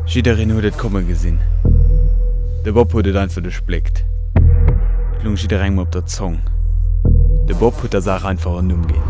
Jiddereen huet et komme gesinn. De Bob huet et einfach duerchbléckt. Et lung jidderengem op der Zong. De Bob huet der Saach einfach en Numm ginn.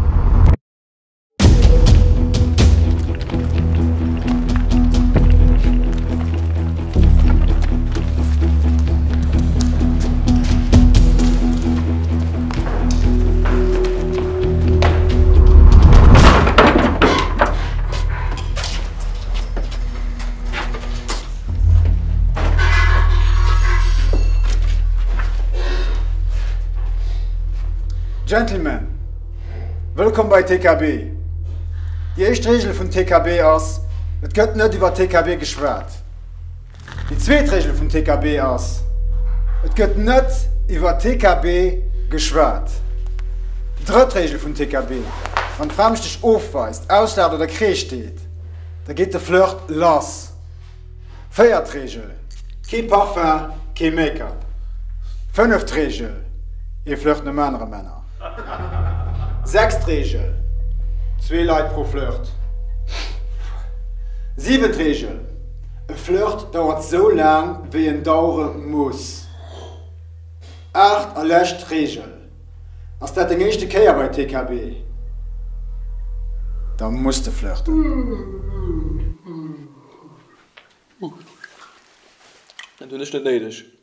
Gentlemen, wëllkomm bei TKB. Déi éischt Reegel vun TKB ass, Et gëtt net iwwer TKB geschwat. Déi zweet Regel vum TKB ass, Et gëtt net iwwer TKB geschwat. Drëtt Regel vum TKB, Wann d'Fra mech dech ofweist, auslaacht oder Kreesch deet, da geet de Flirt lass. Véiert Regel, Kee Parfum, kee Make-up. Fënneft Regel, Ee Flirt nom anere, Männer. Sechst Regel, Zwee Leit pro Flirt. Siwent Regel, E Flirt dauert sou laang wéi en dauere muss. Aacht a lescht Reegel, Ass dat deng éischte Kéier bei TKB? Da muss de flirten. Dat hunn ech net néideg.